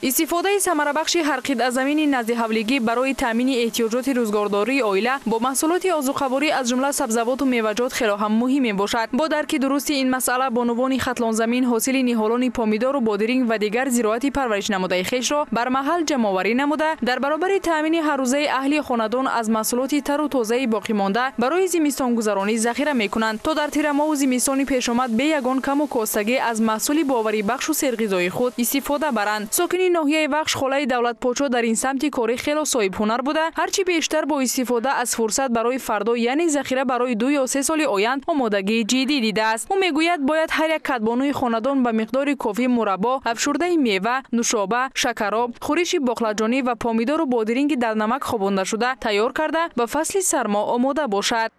Истифодаи самарабахши ҳар қитъа замини назди ҳавлигӣ барои таъмини эҳтиёҷоти рӯзгордории оила бо маҳсулоти озуқаворӣ, аз ҷумла сабзавоту меваҷот, хело ҳам муҳим мебошад. Бо дарки дурусти ин масъала бонувони Хатлонзамин ҳосили ниҳолони помидору бодиринг ва дигар зироати парваришнамудаи хешро бар маҳал ҷамъоварӣ намуда, дар баробари таъмини ҳаррӯзаи аҳли хонадон аз маҳсулоти тару тозаи боқимонда барои зимистонгузаронӣ захира мекунанд, то дар тирамоҳу зимистони пешомад бе ягон каму костагӣ аз маҳсули боварибахшу серғизои худ истифода баранд. Сокини ноҳияи Вахш Холаи Давлатподшо дар ин самти корӣ хело соҳибҳунар буда, ҳарчи бештар бо истифода аз фурсат барои фардо, яъне захира барои 2 ё 3 соли оянд, омодагии ҷиддӣ дидааст. Ӯ мегӯяд, бояд ҳар як кадбонуи хонадон ба миқдори кофӣ мураббо, афшурдаи мева, нушоба, шакароб, хӯриши боқлаҷонӣ ва помидору бодиринги дар намак хобондашуда тайёр карда, ба фасли сармо омода бошад.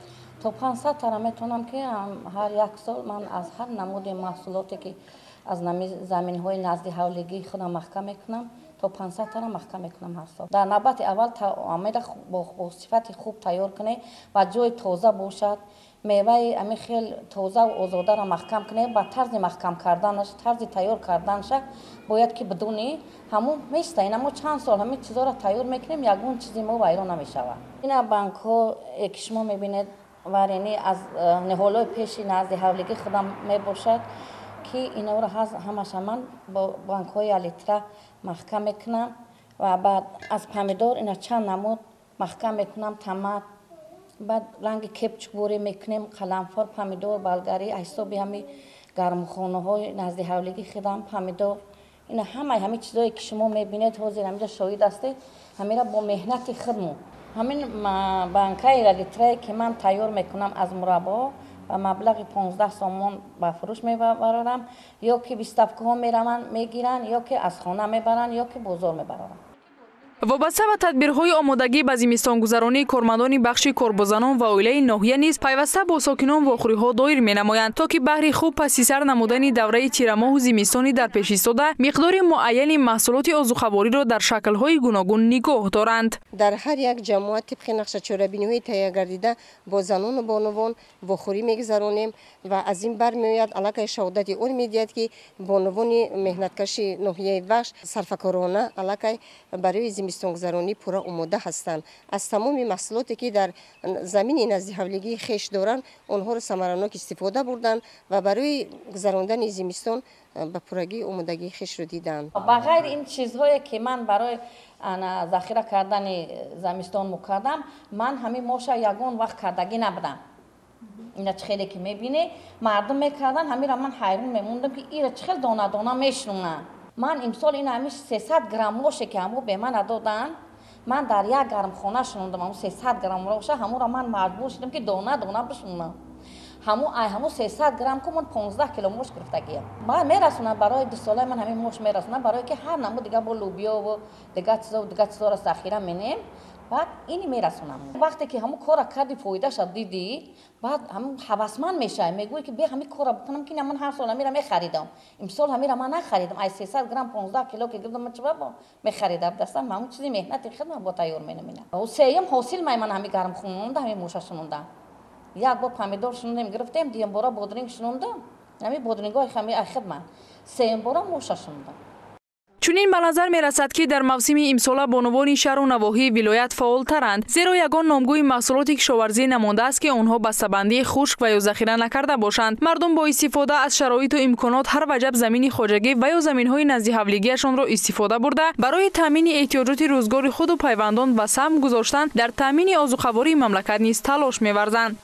То 500 тара метавонам, ки ҳар як сол ман аз ҳар намуди маҳсулоте, ки аз заминҳои назди ҳавлигии худам маҳкам мекунам, то 500 тара маҳкам мекунам ҳар сол. Дар навбати аввал амеда бо сифати хуб тайёр кунед ва ҷои тоза бошад, меваи ами хел тозаву озодаро маҳкам кунед. Ба тарзи маҳкам карданаш, тарзи тайёр карданаша бояд ки бидунӣ. Ҳамун места ина мо чанд сол ҳамин чизоро тайёр мекунем, ягон чизи мо вайрон намешавад. Ина банкҳо, ки шумо мебинед, варенӣ аз ниҳолҳои пеши назди ҳавлигии худам мебошад, ки инҳоро ҳамаша ман бо банкҳои алитра маҳкам мекунам. Ва баъд аз помидор ина чанд намуд маҳкам мекунам, томат, баъд ранги кепчукворӣ мекунем, қаламфор, помидор болгарӣ, ҳисоби ҳами гармхонаҳои назди ҳавлигии худам помидор. Ина ҳамаи ҳамин чизое, ки шумо мебинед, ҳозир ҳаминҷа шоҳид ҳастед, ҳамира бо меҳнати худмон. Ҳамин банкаи литрае, ки ман тайёр мекунам аз мураббо, ба маблағи 15 сомон ба фурӯш мебарорам, ё ки выставкаҳо мераванд, мегиранд, ё ки аз хона мебаранд, ё ки бозор мебарорам. Вобаста ба тадбирҳои омодагӣ ба зимистонгузаронӣ, кормандони бахши корбозанон ва оилаи ноҳия низ пайваста бо сокинон вохӯриҳо доир менамоянд, то ки баҳри хуб паси сар намудани давраи тирамоҳу зимистони дар пеш истода миқдори муайяни маҳсулоти озуқавориро дар шаклҳои гуногун нигоҳ доранд. Дар ҳар як ҷамоат тибқи нақшачорабиниҳои таҳия гардида бо занону бонувон вохӯрӣ мегузаронем ва аз ин бармеояд, аллакай шаҳодати он медиҳад, ки бонувони меҳнаткаши ноҳияи Вахш сарфакорона аллакай барои зимистонгузаронӣ пурра омода ҳастанд. Аз тамоми маҳсулоте, ки дар замини наздиҳавлигии хеш доранд, онҳоро самаранок истифода бурданд ва барои гузарондани зимистон ба пуррагӣ омодагии хешро диданд. Ба ғайри ин чизҳое, ки ман барои захира кардани замистон мекардам, ман ҳамин моша ягон вақт кардагӣ набудам. Ина чӣ хеле ки мебинӣ, мардум мекарданд, ҳамира ман ҳайрон мемондам, ки ира чӣ хел дона дона мешунанд. Ман имсол ин ҳамин 300 грамм моше, ки ҳамо бе мана доданд, ман дар як гармхона шунондам. Ҳамо 300 грамм моша, ҳаморо ман маҷбур шудам, ки дона дона бишунам. Ҳамо ай ҳамо 300 грамм ку ман 15 кило мош гирифтагиям. Ман мерасонам, барои 2 солаи ман ҳамин мош мерасонам, барое ки ҳар намуд дига бо лӯбиёву дигар чизо, дигар чизоро захира менем, баъд ини мерасонам. Вақте ки ҳамун кора карди, фоидаша дидӣ, баъд ҳамун ҳавасманд мешавӣ, мегӯӣ, ки бе ҳамин кора бикунам, ки ман ҳар сол ҳамира мехаридам, имсол ҳамира ман нахаридам. Ай 300 грамм 15 кило ки гирифтам, ман чиба мехаридам дастам? Ҳамун чизи меҳнати худам бо тайёр менаминам. Сеюм ҳосил май ман ҳамин гармхононда ҳамин моша шунондам. Як бор помидор шунондем, гирифтем, дуюм бора бодринг шунондам, ҳамин бодрингҳои ҳами ай хидмат, сеюм бора моша шунондам. Чунин ба назар мерасад, ки дар мавсими имсола бонувони шаҳру навоҳии вилоят фаъолтаранд, зеро ягон номгӯи маҳсулоти кишоварзӣ намондааст, ки онҳо бастабандии хушк ва ё захира накарда бошанд. Мардум бо истифода аз шароиту имконот ҳар ваҷаб замини хоҷагӣ ва ё заминҳои наздиҳавлигиашонро истифода бурда, барои таъмини эҳтиёҷоти рӯзгори худу пайвандон ва саҳм гузоштан дар таъмини озуқавории мамлакат низ талош меварзанд.